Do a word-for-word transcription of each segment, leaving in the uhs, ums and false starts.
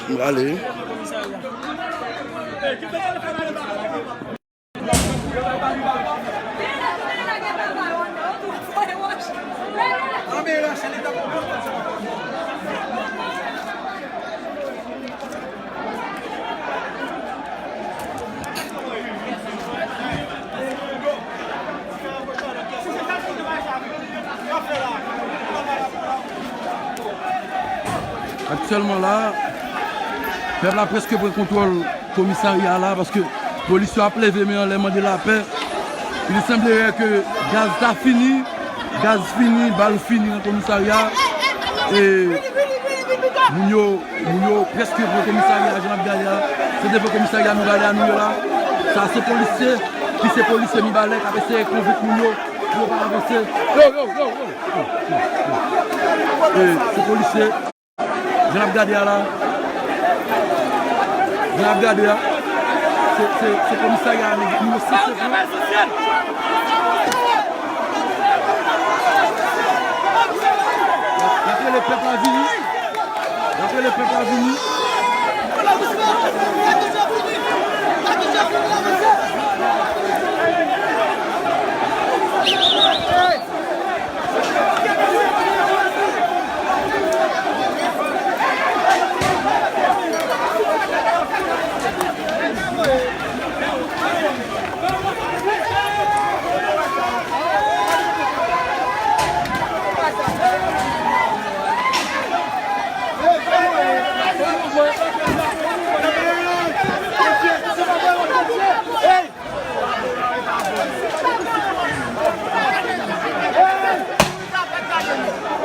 M prale. Aktyèlman la, pèp la prèske pran kontwòl komisarya a la, paske polis yo ap leve men anlè mande lapè. Il semblerait que gaz ta fini, gaz fini, bal fini nan komisarya. E moun yo, moun yo prèske pran komisarya a, jan n ap gade a. Se devan komisarya nou gade a nou ye la. Sa se polisye ki se polisye Mibalè k ap eseye konvenk moun yo pou yo pa avanse. Yo, yo, yo, yo. E se polisye. Jan n ap gade a la. Jan n ap gade a. Se, se, se komisarya a, nimewo sis se pran. Y ap rele pèp la vini. Y ap rele pèp la vini.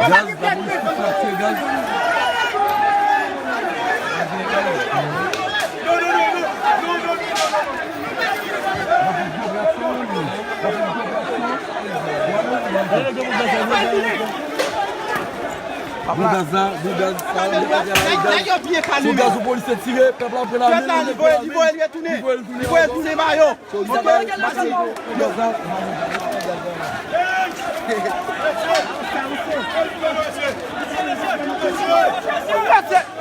Gaz, lapolis ki fè gaz. Bon gaz la, bon gaz sa, bon gaz la, bon gaz. Sou gaz ou polisye tire, pèp la pran lame, li voye, li voye, li retounen. Li voye, li retounen ba yo.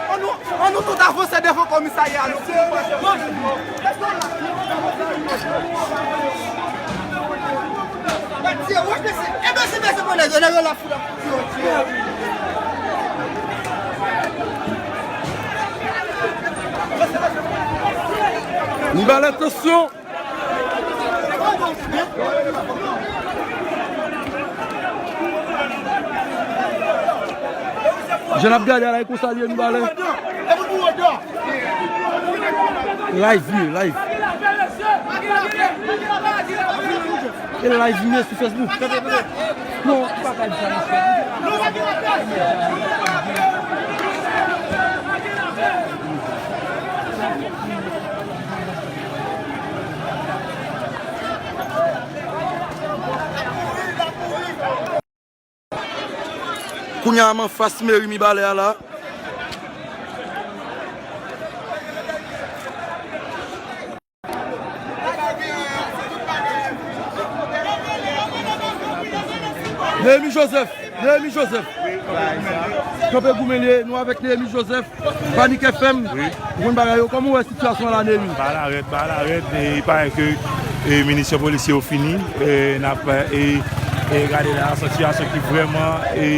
An nou, an nou tout avanse devan komisarya a, nou. Mibalè, tansyon! Jan n ap gade a la, e konsa l ye, Mibalè. Live, wi, live. E live, wi, sou Facebook. Non, ou pa ka di sa, mesye. Kounye a, m anfas meri Mibalè a la. Néhémi Joseph, Néhémi Joseph. Kanpe goumen li ye, nou avèk Néhémi Joseph. Panik F M, wi. Ou konn bagay yo. Kòman w wè sitiyasyon an la, Néhémi? Bagay la rèd, bagay la rèd, e, e parèt ke, e, minisyon polisye yo fini, e, n ap, e, e, gade la, se yon sitiyasyon ki vrèman, e,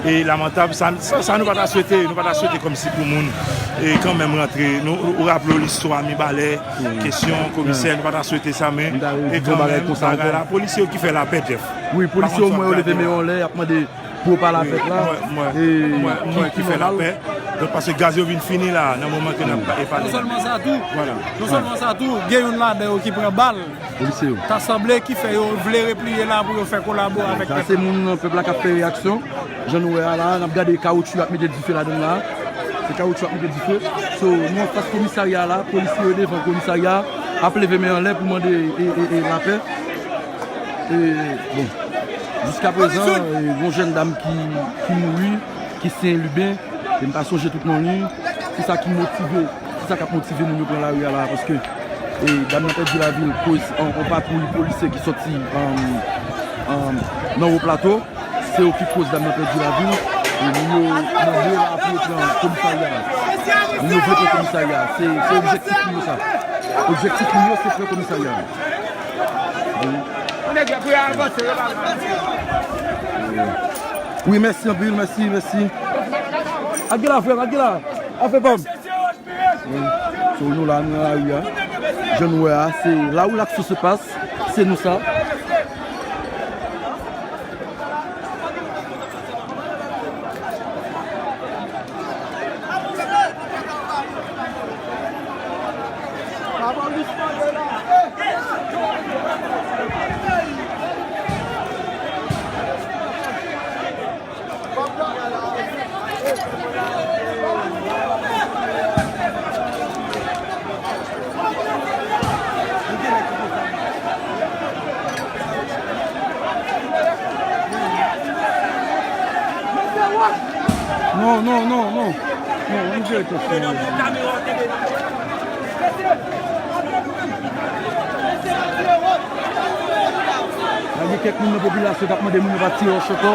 e, lamantab. Sa, sa, sa nou pa ta swete, nou pa ta swete kòmsi pou moun, e, kanmenm rantre. Nou, ou, ou raple w listwa Mibalè, kesyon komisè, nou pa ta swete sa, men, e, kanmenm, bagay la, polisye yo ki fè lapè, Jeff. Wi, polisye yo, mwen, yo leve men yo anlè, y ap mande pou yo pale avèk la. Mwen, mwen, mwen ki fè lapè. Donk, paske gaz yo vin fini la, nan moman ke n ap pale. Non sèlman sa tou, non sèlman sa tou, gen youn ladan yo ki pran bal. Polisye yo. Ta sanble ki fè yo vle repliye la pou yo fè kolabo avèk pèp la. Sa se moun nan pèp la k ap fè reyaksyon. Jan nou wè a la, n ap gade kawoutchou y ap mete dife ladan l la. Se kawoutchou y ap mete dife. So, nou anfas komisarya la, polisye yo devan komisarya, ap leve men anlè pou mande, e, e, e, lapè. E, bon, jiskaprezan, e, gon jèn dam ki, ki mouri, ki se yon liben, e m pa sonje tout non li. Se sa ki motive, se sa k ap motive moun yo pran lari a la, paske, e, dam nan pèdi lavi l koz, an, an patwouy polisye ki soti, an, an, nan Wo Plato. Se yo ki koz dam nan pèdi lavi l. Moun yo mande la pou yo pran komisarya a. Moun yo vle pran komisarya a. Se, se objektif moun yo sa. Objektif moun yo se pran komisarya a. Wi. Wi, mèsi anpil, mèsi, mèsi. Ak gen la, frè m, ak gen la. Afè pa m. Wi. So, nou la, nou nan lari a. Jan nou wè a, se là où l'action se passe, se nou sa. Non, non, non, non. Non, nou jere tèt nou. Gen kèk moun nan popilasyon k ap mande moun yo pa tire wòch ankò,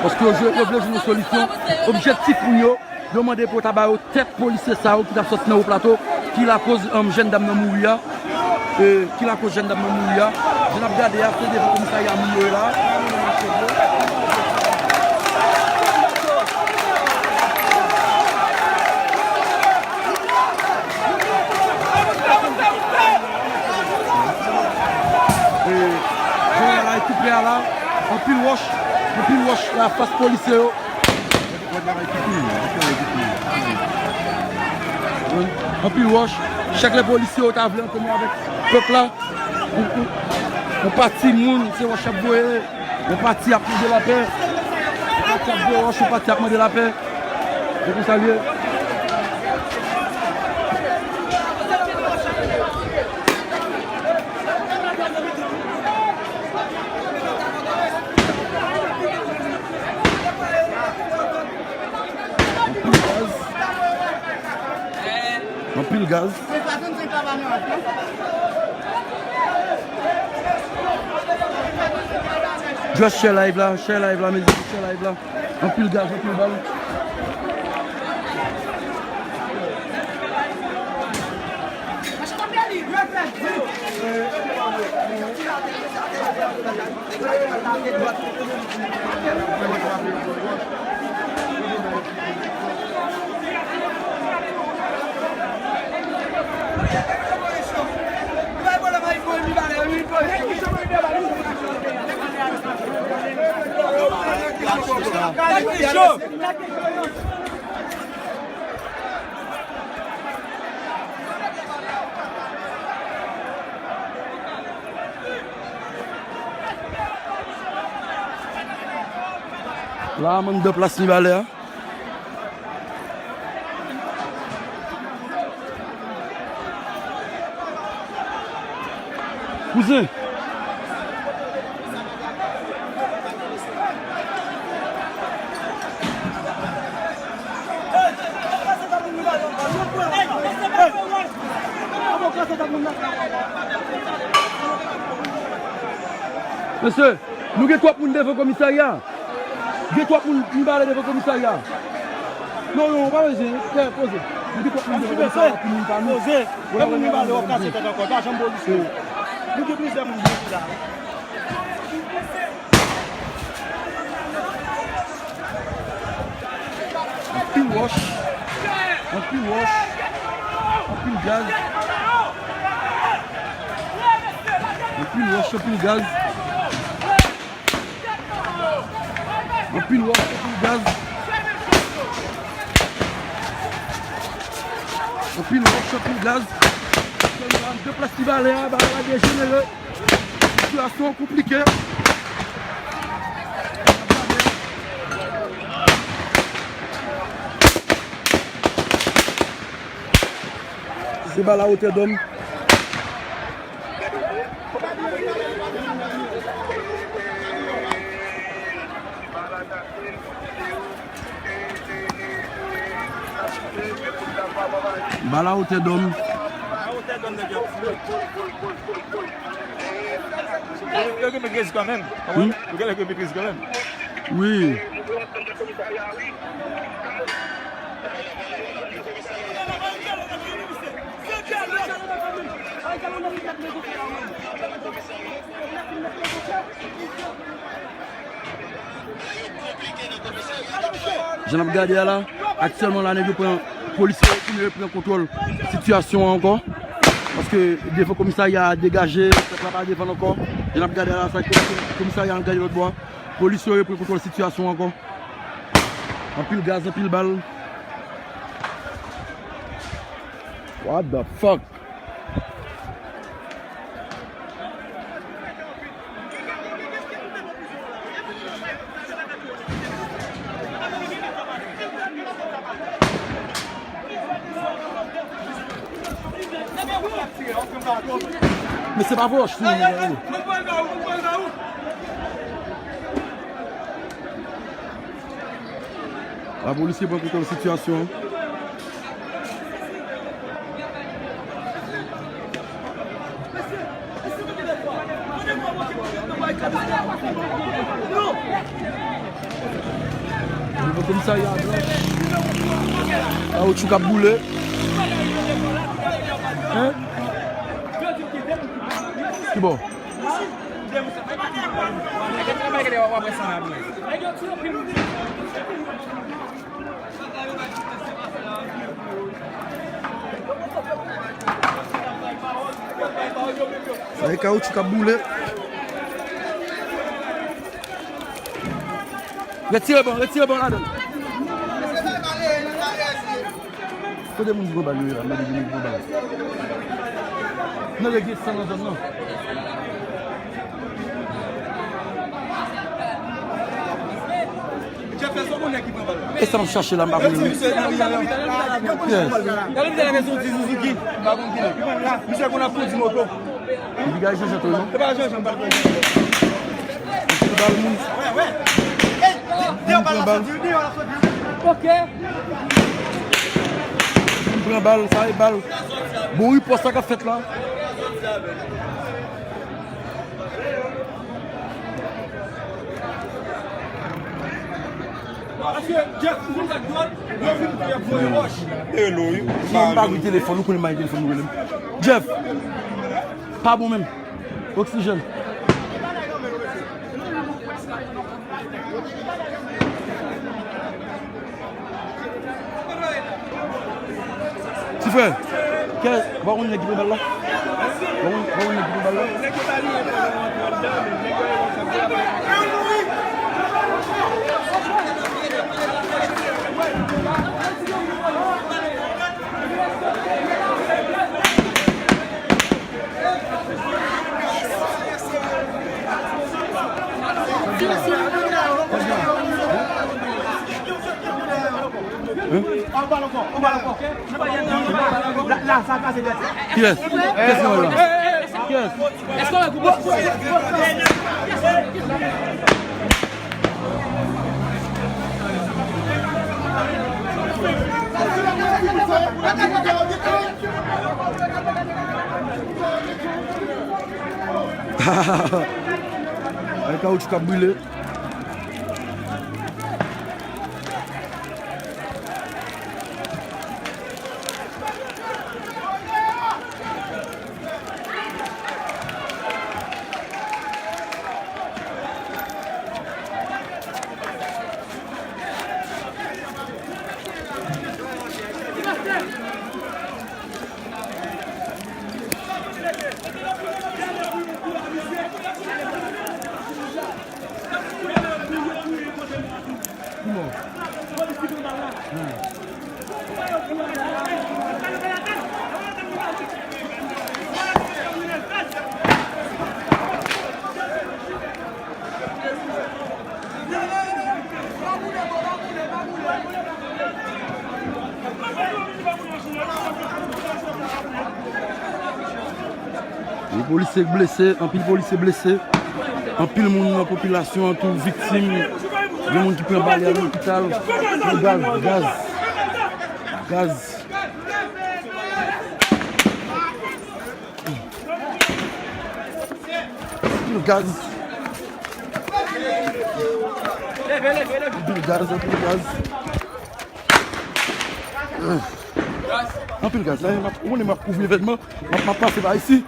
paske yo jwe, yo vle jwenn yon solisyon. Objektif moun yo, yo mande pou yo ta ba yo tèt polisye sa yo ki t ap sòti nan Wo Plato, ki lakoz, um, jèn dam nan mouri a. E, ki lakoz jèn dam nan mouri a. Jan n ap gade a, se devan komisarya moun yo ye la. E, jan la, la, ekip la, anpil wòch, anpil wòch la fas polisye yo. Anpil wòch. Chak lè polisye yo ta vle antann avèk pèp la, yon, yon, yon pati moun, se wòch y ap voye. Yon pati ap mande lapè. Yon pati ap voye wòch, yon pati ap mande lapè. Se konsa l ye. Anpil gaz. Anpil gaz. Just share live la, share live la, mezanmi, share live la. Anpil gaz, anpil bal. La, m anndan plas Mibalè a. Kouzen. Mesye, nou gen twòp moun devan komisarya. Gen twòp moun Mibalè devan komisarya. Non, non, pa bezwen, frè, poze. Nou gen twòp moun devan komisarya pou moun pa nou. Poze. Gen moun Mibalè w ap kase tèt ankò, pa janm poze. Nou gen plizyè moun vin la. Anpil wòch. Anpil wòch. Anpil gaz. Anpil wòch, anpil gaz. Anpil wòch, anpil gaz. Anpil wòch, anpil gaz. Sèlman anndan plas Mibalè a, bagay la dejenere. Sitiyasyon konplike. Se bal a wotè dòm. Bal a wotè dòm. Yo gen metriz kanmenm. Hmm? Yo gen metriz kanmenm. Wi. Jan n ap gade a la, aktyèlman la, nèg yo pran, polisye yo kounye yo pran kontwòl sitiyasyon an ankò. Paske devan komisarya a degaje, pèp la pa defann ankò. Jan n ap gade a la, sa komisarya an gade lòt bò a. Polisye yo pran kontwòl sitiyasyon an ankò. Anpil gaz, anpil bal. What the fuck? Men se pa vre, w ap fini, men. Lapolis ki pran kontwòl sitiyasyon an. Nivo komisarya a blanch. Kawoutchou k ap boule. Hein? Ki bò? Sa e kawoutchou k ap boule. Retire bon, retire bon ladan. Kote moun ki pran bal yo ye la? Mande moun ki pran bal. Non, yo gen san nan zòn nan. E sa m ap chache la, m pa konnen. Yes. Misye konn ap kondi moto. Epi gade Jean Jean tou, non? Epi bal moun. Moun pran bal. Moun pran bal, sa e bal. Bon, ripòs sa k ap fèt la. Hello, wi. Si m pa gen telefòn, ou konnen m pa gen telefòn, ou rele m. Jeff, pa bon menm. Oksijèn. Ti frè, kè, w pa konn nèg ki pran bal la? W pa konn, w pa konn nèg ki pran bal la? Kiyès? Kiyès ki la? Kiyès? Ay, kawoutchou k ap brile. Yon polisye blese, anpil polisye blese, anpil moun nan popilasyon an tou viktim. Gen moun ki pran bal, y al lopital. Gaz, gaz, gaz. Gaz. Anpil gaz, anpil gaz. Anpil gaz. La, m ap, ou konnen m ap kouvri evènman. M ap, m ap pase pa isi.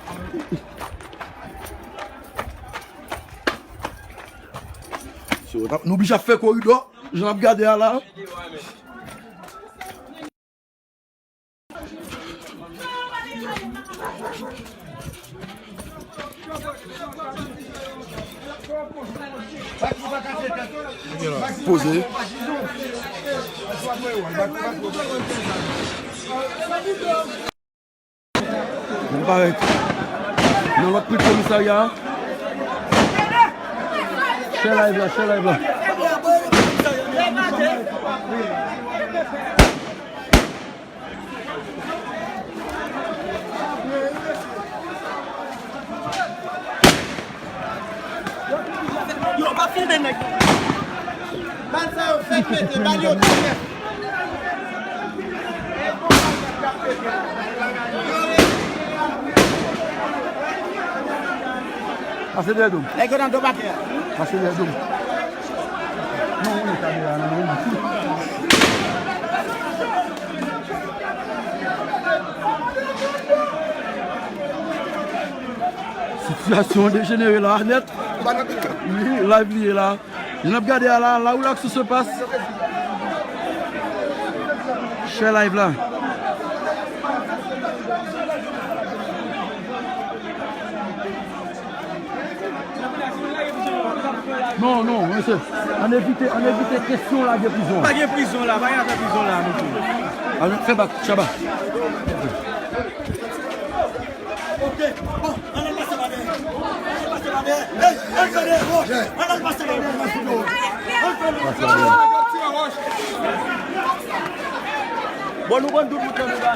So, n ap, nou oblije ap fè koridò. Jan n ap gade a la. Poze. Nou parèt nan lòt pri komisarya a. Share live la, share live la. Yo, pa filme nèg. Bal sa yo fèk mete, bal yo tou nèf. Pase dèyè do m. Nèg yo nan do bakè a. Pase dèyè do m. Non, wi, kamera nan men m. Sitiyasyon an dejenere la nèt. Wi, live li ye la. Jan n ap gade a la, la où l'action se passe. Share live la. Non, non, mesye. Ann evite, ann evite kesyon lage prizon an. Pa gen prizon la, pa gen afè prizon la, mesye. Ann fè bak, Chaba. Ok, bon, ann al pase pa dèyè. Ann al pase pa dèyè. Hey, ann al pase pa dèyè. Ann al pase pa dèyè. Bon, nou konn tout moun nan nou ba.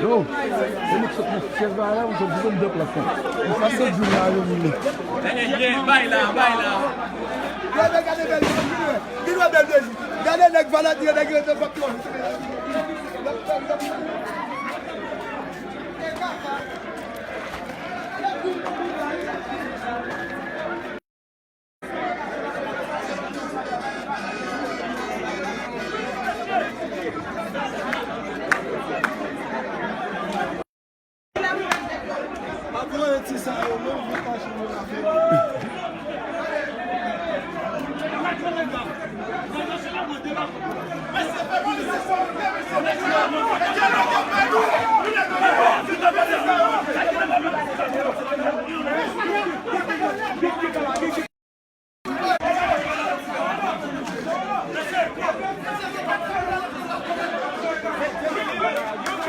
Yo, se nèg sot nan fyèv la, la, ou sot nan dèyè plas la. Ou pase djou la, yo, moun. Bay la, bay la. Gade, gade, bèl, gade, bèl, gade, nèg Valadi, nèg Rezo Patwon.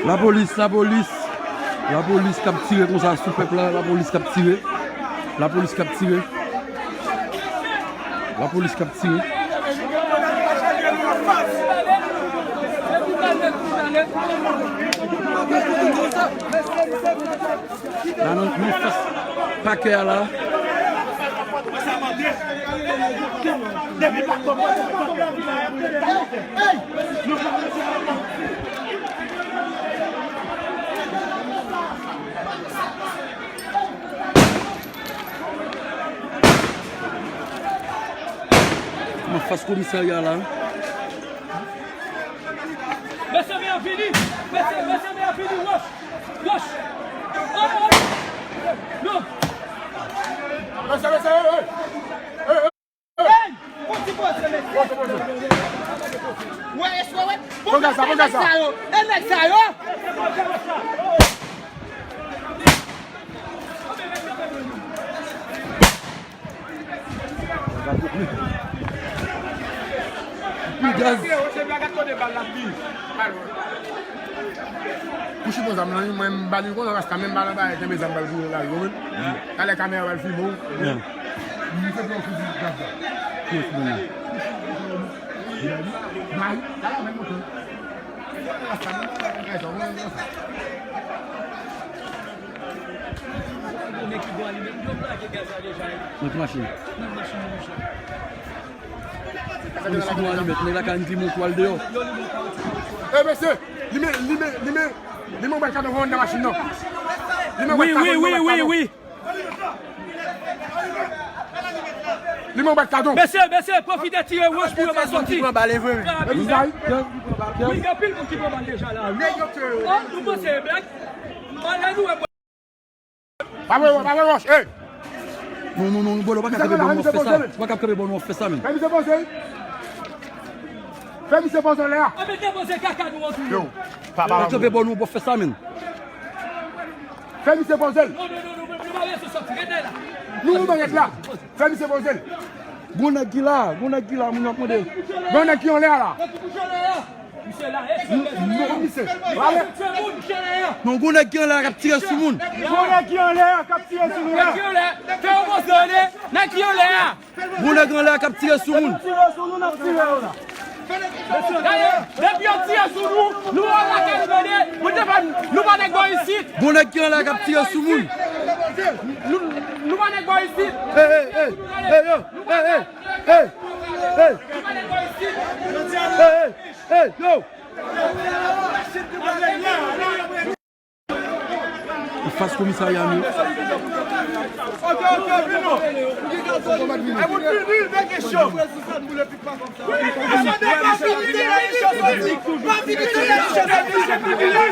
Lapolis, lapolis, lapolis k ap tire konsa sou pèp la, lapolis k ap tire, lapolis k ap tire, lapolis k ap tire. La, nan, nan fas pakè a la. Nan fas komisarya la. Mesye, men an vini! Mesye, mesye, men an vini! Wòch! Wòch! Oh, oh! Non! Mesye, mesye, hey, hey! Hey! Fon ti poze, mesye! Wè, eswè, wè! Bon, gaz sa, bon, gaz sa! E nèg sa yo! E nèg sa yo! Anpil gaz. Pou chifon zam nan, mwen m ba li konsa, rasta menm ba nan ba, kenbe zam ba l pou la, ou konprann? Talè kamera ba l filme w. Ki moun nan? Bay, talè menm moto. Rasta menm ba nan ba, ou konprann? Nan ki machin? Nan machin. Mesye, nou ale mèt, nèg la ka di mwen pou al deyò. E mesye, li men, li men, li men, li men bwat kadon vòlò nan machin nan. Li men bwat kadon, li men bwat kadon. Li men bwat kadon. Mesye, mesye, pwofite tire wòch pou yo pa soti. Gen anpil moun ki pran bal deja la. Wi. Nou panse e blag. Malè nou e Pa vre, pa vre, Roch, ey! Non, non, non, bolo, pa ka kanpe bò nou ap fè sa. Pa ka kanpe bò nou ap fè sa, men. Fè misye poze l. Fè misye poze l la. Anben depoze kaka nou an tou. Yo, pa, pa kanpe bò nou ap fè sa, men. Fè misye poze l. Non, non, non, non, nou pa bezwen soti, rete la. Nou, nou pa ret la. Fè misye poze l. Gon nèg ki la, gon nèg ki la, moun yo ap mande. Gon nèg ki anlè a la. Misye la, e se misye. Misye la. Non, gon nèg ki anlè a k ap tire sou moun. Gon nèg ki anlè a k ap tire sou nou la. Nèg ki anlè, fè yon poze, nèg ki anlè a. Gon nèg anlè a k ap tire sou moun. Tire sou nou, n ap tire yo la. Gade, depi yo tire sou nou, nou wè lakay nou tande, nou te fè, nou pa nèg bò isit. Gon nèg ki anlè a k ap tire sou moun. Nou, nou pa nèg bò isit. Ey, ey, ey, ey, yo, ey, ey. Ey! Ey! Ey, ey! Ey, yo! Anfas komisarya nou. Ok, ok, vini. E moun vini, vini, vini, kesyon. Mesye, pa vini, vini, vini, vini.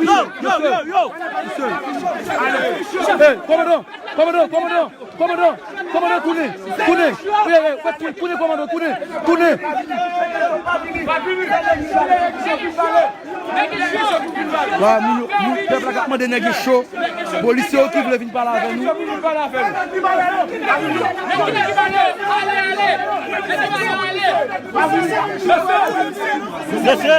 Yo, yo, yo, yo. Hey, kòmandan, kòmandan, kòmandan, kòmandan, tounen, tounen. Hey, hey, tounen, kòmandan, tounen, tounen. Wa, moun yo, moun, pèp la k ap mande nèg yo cho. Polisye yo ki vle vin pale avè nou. Mesye!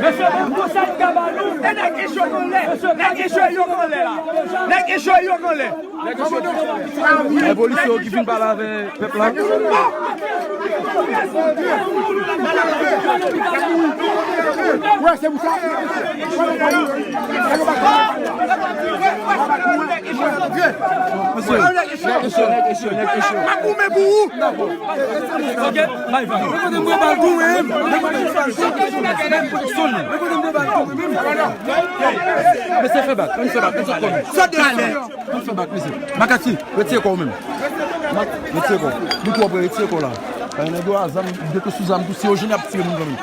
Mesye, men konsèy m ka ba nou. E nèg ki cho k anlè. Nèg ki cho yo k anlè la. Nèg ki cho yo k anlè. E polisye yo ki vin pale avè pèp la. Wè, se pou sa. Mesye, nèg e cho, nèg e cho, nèg e cho. M ap goumen pou ou. Ok, bye, bye. Men kote m pran bal tou, men. Men kote m pran bal tou, men. Men kote m pran bal tou, men. Mesye, fè bak, ann fè bak, ann fè bak. Sòt de la. Ann fè bak, mesye. Makati, retire kò w menm. Mak-, retire kò w. Nou twò pre, retire kò w la. Nèg yo a zam, de tou sou zam, tou si yo jwenn y ap tire moun kanmenm.